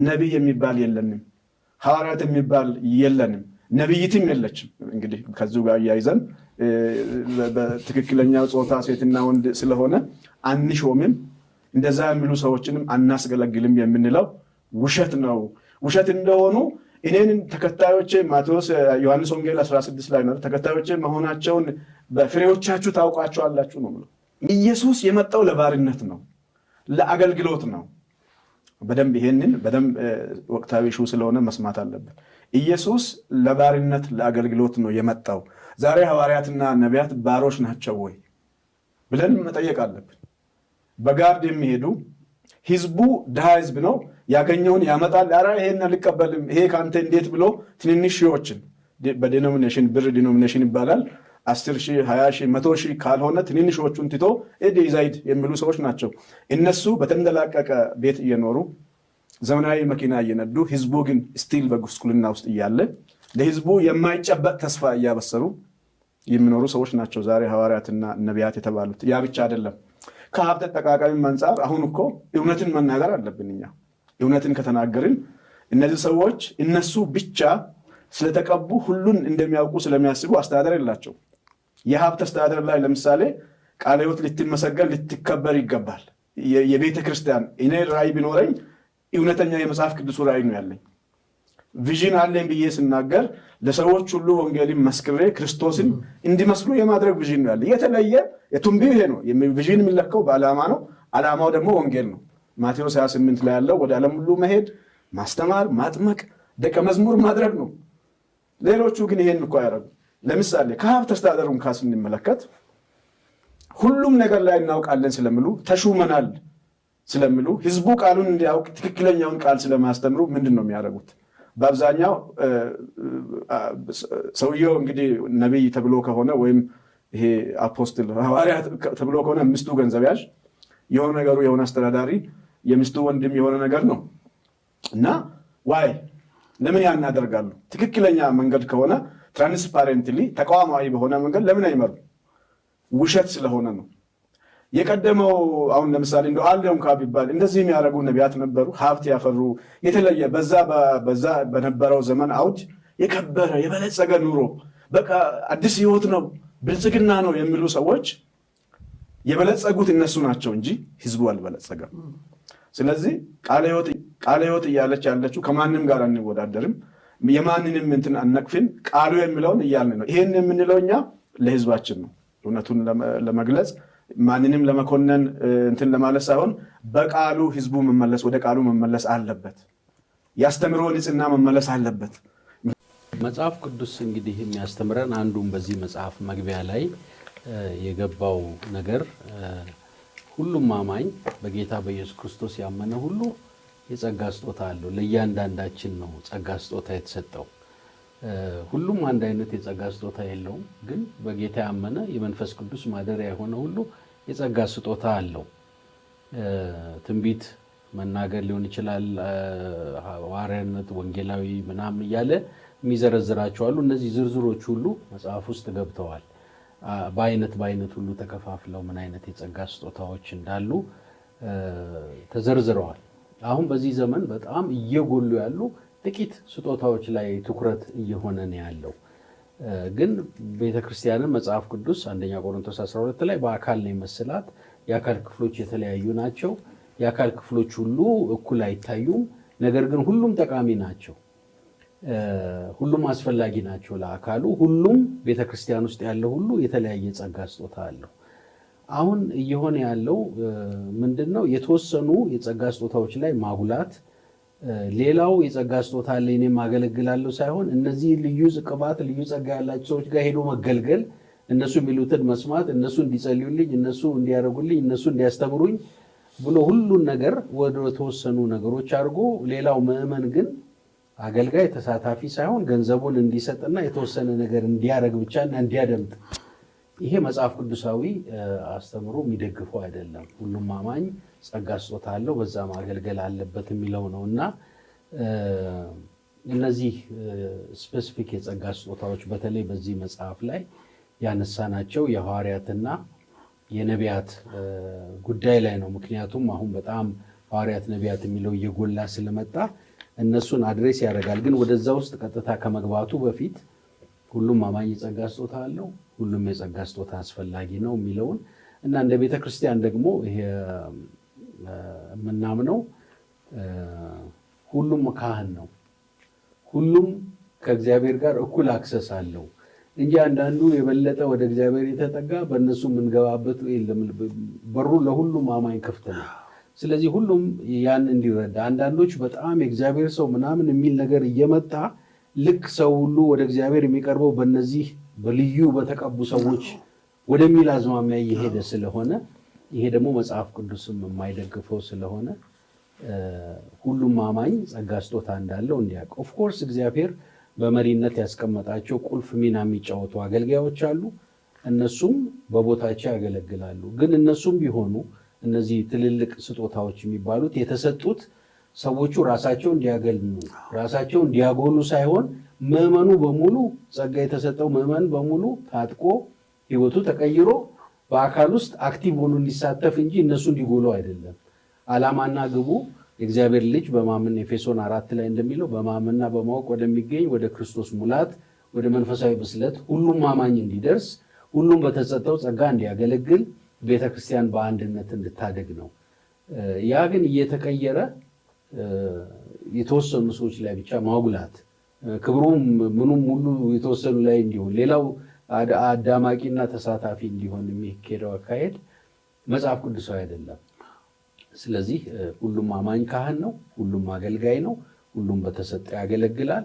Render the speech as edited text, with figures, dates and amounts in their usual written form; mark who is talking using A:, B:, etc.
A: ነቢይ የሚባል የለንም፣ ሐዋርያት የሚባል የለንም፣ ነቢይትም የለችም። እንግዲህ ከዚሁ ጋር እያይዘን በትክክለኛ ጾታ ሴትና ወንድ ስለሆነ አንሾምም፣ እንደዛ የሚሉ ሰዎችንም አናስገለግልም የምንለው ውሸት ነው። ውሸት እንደሆኑ እኔን ተከታዮቼ ማቴዎስ ዮሐንስ ወንጌል 16 ላይ ነው፣ ተከታዮቼ መሆናቸውን በፍሬዎቻችሁ ታውቋቸዋላችሁ ነው ብሎ። ኢየሱስ የመጣው ለባርነት ነው፣ ለአገልግሎት ነው። በደንብ ይሄንን በደንብ ወቅታዊ issue ስለሆነ መስማት አለብን። ኢየሱስ ለባርነት ለአገልግሎት ነው የመጣው። ዛሬ ሐዋርያትና ነቢያት ባሮች ናቸው ወይ ብለን መጠየቅ አለብን። በ guard የሚሄዱ፣ ህዝቡ ድሃ ህዝብ ነው፣ ያገኘውን ያመጣል። ኧረ ይሄን አልቀበልም፣ ይሄ ከአንተ እንዴት ብሎ ትንንሽ ሺዎችን በ denomination፣ ብር denomination ይባላል፣ 10,000፣ 20,000፣ 100,000 ካልሆነ ትንንሾቹን ትቶ ሂድ ይዘህ የሚሉ ሰዎች ናቸው። እነሱ በተንደላቀቀ ቤት እየኖሩ፣ ዘመናዊ መኪና እየነዱ፣ ህዝቡ ግን still በጉስቁልና ውስጥ እያለ ለህዝቡ የማይጨበጥ ተስፋ እያበሰሩ የሚኖሩ ሰዎች ናቸው ዛሬ ሐዋርያትና ነቢያት የተባሉት። ያ ብቻ አይደለም። ከሀብት አጠቃቀምም አንጻር አሁን እኮ እውነትን መናገር አለብን። እኛ እውነትን ከተናገርን እነዚህ ሰዎች እነሱ ብቻ ስለተቀቡ ሁሉን እንደሚያውቁ ስለሚያስቡ አስተዳደር የላቸው። የሀብት አስተዳደር ላይ ለምሳሌ ቃለ ሕይወት ልትመሰገን ልትከበር ይገባል። የቤተ ክርስቲያን እኔ ራእይ ቢኖረኝ እውነተኛ የመጽሐፍ ቅዱሱ ራእይ ነው ያለኝ። Vision አለኝ ብዬ ስናገር ለሰዎች ሁሉ ወንጌልን መስክሬ ክርስቶስን እንዲመስሉ የማድረግ vision ነው ያለ። የተለየ የቱንቢው ይሄ ነው። Vision የሚለካው በዓላማ ነው። ዓላማው ደግሞ ወንጌል ነው። ማቴዎስ 28 ላይ ያለው ወደ ዓለም ሁሉ መሄድ፣ ማስተማር፣ ማጥመቅ፣ ደቀ መዝሙር ማድረግ ነው። ሌሎቹ ግን ይሄን እኮ አያደርጉ። ለምሳሌ ከሀብት አስተዳደሩ እንኳ ስንመለከት ሁሉም ነገር ላይ እናውቃለን ስለሚሉ፣ ተሹመናል ስለሚሉ፣ ህዝቡ ቃሉን እንዲያውቅ ትክክለኛውን ቃል ስለማያስተምሩ ምንድን ነው የሚያደርጉት? በአብዛኛው ሰውየው እንግዲህ ነቢይ ተብሎ ከሆነ ወይም ይሄ apostle ሐዋርያ ተብሎ ከሆነ ሚስቱ ገንዘብ ያዥ፣ የሆነ ነገሩ የሆነ አስተዳዳሪ፣ የሚስቱ ወንድም የሆነ ነገር ነው። እና why ለምን ያን ያደርጋሉ? ትክክለኛ መንገድ ከሆነ transparently ተቋማዊ በሆነ መንገድ ለምን አይመሩም? ውሸት ስለሆነ ነው። የቀደመው አሁን ለምሳሌ እንደ አለ እንኳ ቢባል እንደዚህ የሚያደርጉ ነቢያት ነበሩ፣ ሀብት ያፈሩ፣ የተለየ በዛ በነበረው ዘመን አውድ የከበረ የበለጸገ ኑሮ በቃ አዲስ ህይወት ነው፣ ብልጽግና ነው የሚሉ ሰዎች የበለጸጉት እነሱ ናቸው እንጂ ህዝቡ አልበለጸገም። ስለዚህ ቃለ ሕይወት እያለች ያለችው ከማንም ጋር አንወዳደርም፣ የማንንም እንትን አነቅፍም፣ ቃሉ የሚለውን እያልን ነው። ይሄን የምንለው እኛ ለህዝባችን ነው። እውነቱን ለመግለጽ ማንንም ለመኮነን እንትን ለማለት ሳይሆን በቃሉ ህዝቡ መመለስ፣ ወደ ቃሉ መመለስ አለበት። ያስተምሮ ንጽህና መመለስ አለበት።
B: መጽሐፍ ቅዱስ እንግዲህ የሚያስተምረን አንዱም በዚህ መጽሐፍ መግቢያ ላይ የገባው ነገር ሁሉም አማኝ፣ በጌታ በኢየሱስ ክርስቶስ ያመነ ሁሉ የጸጋ ስጦታ አለው። ለእያንዳንዳችን ነው ጸጋ ስጦታ የተሰጠው። ሁሉም አንድ አይነት የጸጋ ስጦታ የለውም። ግን በጌታ ያመነ፣ የመንፈስ ቅዱስ ማደሪያ የሆነ ሁሉ የጸጋ ስጦታ አለው። ትንቢት መናገር ሊሆን ይችላል፣ ሐዋርያነት፣ ወንጌላዊ ምናምን እያለ የሚዘረዝራቸው አሉ። እነዚህ ዝርዝሮች ሁሉ መጽሐፍ ውስጥ ገብተዋል። በአይነት በአይነት ሁሉ ተከፋፍለው ምን አይነት የጸጋ ስጦታዎች እንዳሉ ተዘርዝረዋል። አሁን በዚህ ዘመን በጣም እየጎሉ ያሉ ጥቂት ስጦታዎች ላይ ትኩረት እየሆነ ነው ያለው። ግን ቤተክርስቲያንን መጽሐፍ ቅዱስ አንደኛ ቆሮንቶስ 12 ላይ በአካል ነው የመሰላት። የአካል ክፍሎች የተለያዩ ናቸው። የአካል ክፍሎች ሁሉ እኩል አይታዩም። ነገር ግን ሁሉም ጠቃሚ ናቸው። ሁሉም አስፈላጊ ናቸው ለአካሉ። ሁሉም ቤተክርስቲያን ውስጥ ያለው ሁሉ የተለያየ ጸጋ ስጦታ አለው። አሁን እየሆነ ያለው ምንድን ነው? የተወሰኑ የጸጋ ስጦታዎች ላይ ማጉላት፣ ሌላው የጸጋ ስጦታ አለ እኔም አገለግላለሁ ሳይሆን እነዚህ ልዩ ቅባት፣ ልዩ ጸጋ ያላቸው ሰዎች ጋር ሄዶ መገልገል፣ እነሱ የሚሉትን መስማት፣ እነሱ እንዲጸልዩልኝ፣ እነሱ እንዲያደርጉልኝ፣ እነሱ እንዲያስተምሩኝ ብሎ ሁሉን ነገር ወደ ተወሰኑ ነገሮች አድርጎ ሌላው ምዕመን ግን አገልጋይ ተሳታፊ ሳይሆን ገንዘቡን እንዲሰጥና የተወሰነ ነገር እንዲያደርግ ብቻ እና እንዲያደምጥ፣ ይሄ መጽሐፍ ቅዱሳዊ አስተምሮ የሚደግፈው አይደለም። ሁሉም አማኝ ጸጋ ስጦታ አለው፣ በዛ ማገልገል አለበት የሚለው ነው። እና እነዚህ specific የጸጋ ስጦታዎች በተለይ በዚህ መጽሐፍ ላይ ያነሳናቸው የሐዋርያትና የነቢያት ጉዳይ ላይ ነው። ምክንያቱም አሁን በጣም ሐዋርያት፣ ነቢያት የሚለው እየጎላ ስለመጣ እነሱን address ያደርጋል። ግን ወደዛ ውስጥ ቀጥታ ከመግባቱ በፊት ሁሉም አማኝ የጸጋ ስጦታ አለው፣ ሁሉም የጸጋ ስጦታ አስፈላጊ ነው የሚለውን እና እንደ ቤተ ክርስቲያን ደግሞ ይሄ የምናምነው ሁሉም ካህን ነው፣ ሁሉም ከእግዚአብሔር ጋር እኩል access አለው እንጂ አንዳንዱ የበለጠ ወደ እግዚአብሔር የተጠጋ በእነሱ የምንገባበት የለም። በሩ ለሁሉም አማኝ ክፍት ነው። ስለዚህ ሁሉም ያን እንዲረዳ፣ አንዳንዶች በጣም የእግዚአብሔር ሰው ምናምን የሚል ነገር እየመጣ ልክ ሰው ሁሉ ወደ እግዚአብሔር የሚቀርበው በእነዚህ በልዩ በተቀቡ ሰዎች ወደሚል አዝማሚያ እየሄደ ስለሆነ፣ ይሄ ደግሞ መጽሐፍ ቅዱስም የማይደግፈው ስለሆነ፣ ሁሉም አማኝ ጸጋ ስጦታ እንዳለው እንዲያውቅ። Of course እግዚአብሔር በመሪነት ያስቀመጣቸው ቁልፍ ሚና የሚጫወቱ አገልጋዮች አሉ። እነሱም በቦታቸው ያገለግላሉ። ግን እነሱም ቢሆኑ እነዚህ ትልልቅ ስጦታዎች የሚባሉት የተሰጡት ሰዎቹ ራሳቸው እንዲያገሉ፣ ራሳቸው እንዲያጎሉ ሳይሆን ምዕመኑ በሙሉ፣ ጸጋ የተሰጠው ምዕመን በሙሉ ታጥቆ፣ ሕይወቱ ተቀይሮ፣ በአካል ውስጥ active ሆኖ እንዲሳተፍ እንጂ እነሱ እንዲጎሉ አይደለም። ዓላማና ግቡ የእግዚአብሔር ልጅ በማመን፣ ኤፌሶን 4 ላይ እንደሚለው፣ በማመንና በማወቅ ወደሚገኝ ወደ ክርስቶስ ሙላት፣ ወደ መንፈሳዊ ብስለት ሁሉም አማኝ እንዲደርስ፣ ሁሉም በተሰጠው ጸጋ እንዲያገለግል፣ ቤተክርስቲያን በአንድነት እንድታደግ ነው። ያ ግን እየተቀየረ የተወሰኑ ሰዎች ላይ ብቻ ማጉላት፣ ክብሩም ምኑም ሁሉ የተወሰኑ ላይ እንዲሆን፣ ሌላው አዳማቂና ተሳታፊ እንዲሆን የሚካሄደው አካሄድ መጽሐፍ ቅዱሳዊ አይደለም። ስለዚህ ሁሉም አማኝ ካህን ነው፣ ሁሉም አገልጋይ ነው፣ ሁሉም በተሰጠ ያገለግላል።